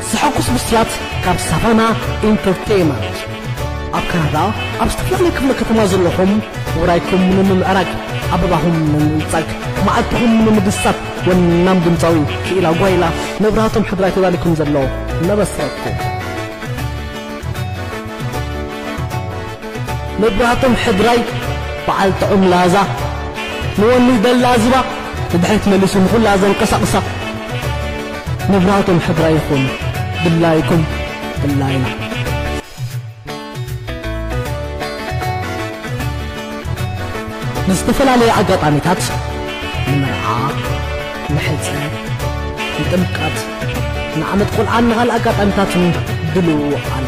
ዝሐጉስ ብስራት ካብ ሳቫና ኢንተርቴይመንት። ኣብ ካናዳ ኣብ ዝተፈላለዩ ክፍለ ከተማ ዘለኹም ውራይኩም ንምምዕራግ፣ ኣበባኹም ንምብልጻግ፣ መዓልትኹም ንምድሳት ወናም ድምፃዊ ክኢላ ጓይላ መብራህቶም ሕድራይ ተዳሊኩም ዘሎ ነበስረኩም። መብራህቶም ሕድራይ በዓል ጥዑም ላዛ፣ ንወኒ ደላዝባ ንድሕሪት መሊሱ ንኹላ ዘንቀሳቕሳ። መብራህቶም ሕድራይ ይኹን ድላይኩም ድላይና። ንዝተፈላለየ ኣጋጣሚታት፣ ንመርዓ፣ ንሕፀ፣ ንጥምቀት፣ ንዓመት ቆልዓን ንኻልእ ኣጋጣሚታትን ድልው ኣሎ።